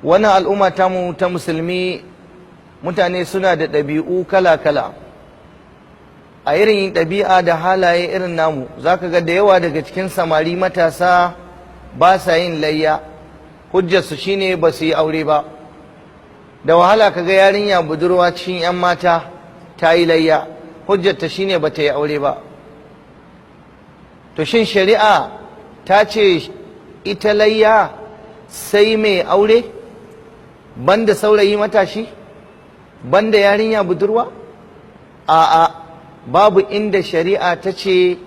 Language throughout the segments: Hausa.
Wannan al'umma tamu ta musulmi, mutane suna da ɗabi'u kala-kala. A irin ɗabi'a da halaye irin namu, za ka ga da yawa daga cikin samari matasa ba sa yin layya. Hujjarsu shine ba su yi aure ba. Da wahala ka ga yarinya budurwa cikin 'yan mata ta yi layya, hujjarta shine ba ta yi aure ba. To, shin shari'a ta ce ita layya sai mai aure, banda saurayi matashi, banda yarinya budurwa? A'a, babu inda shari'a ta ce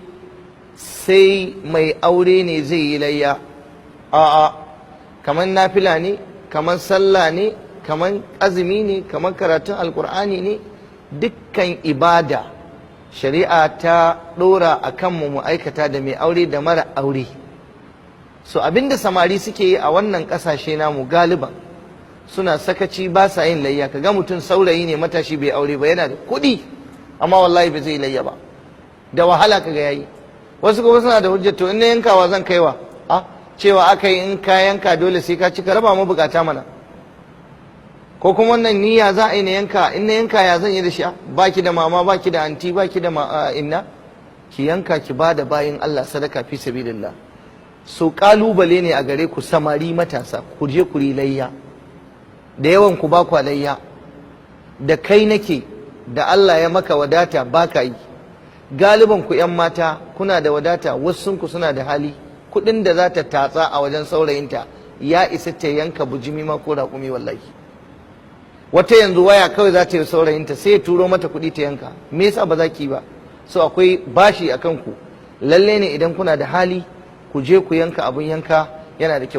sai mai aure ne zai yi layya. A'a, kamar nafila ne, kamar sallah ne, kamar azumi ne, kamar karatun Alkur'ani ne, dukkan ibada shari'a ta ɗora a kanmu mu aikata, da mai aure da mara aure. So abinda samari suke yi a wannan ƙasashe namu, galiban suna sakaci, ba sa yin layya. Kaga mutum saurayi ne matashi, bai aure ba, yana da kuɗi, amma wallahi ba zai layya ba, da wahala kaga yayi. Wasu kuma suna da hujjar, to in na yankawa zan kaiwa? A cewa aka yi in ka yanka dole sai ka ci? Ka raba mabukata mana. Ko kuma wannan niyya za a yi na yanka, in na yanka ya zan yi da shi? Baki da mama, baki da anti, baki da inna, ki yanka ki ba da bayin Allah sadaka fi sabilillah. So kalubale ne a gare ku samari matasa, ku je ku layya. Da yawan ku ba ku layya. Da kai nake, da Allah ya maka wadata baka yi. Galiban ku yan mata kuna da wadata, wasu ku suna da hali, kuɗin da za ta tatsa a wajen saurayinta ya isa ta yanka bujimi ma ko raƙumi wallahi. Wata yanzu waya kawai za ta yi saurayinta, sai ya turo mata kuɗi ta yanka. Me yasa ba za ki yi ba? So akwai bashi a kanku. Lalle ne idan kuna da hali ku je ku yanka abun yanka, yana da kyau.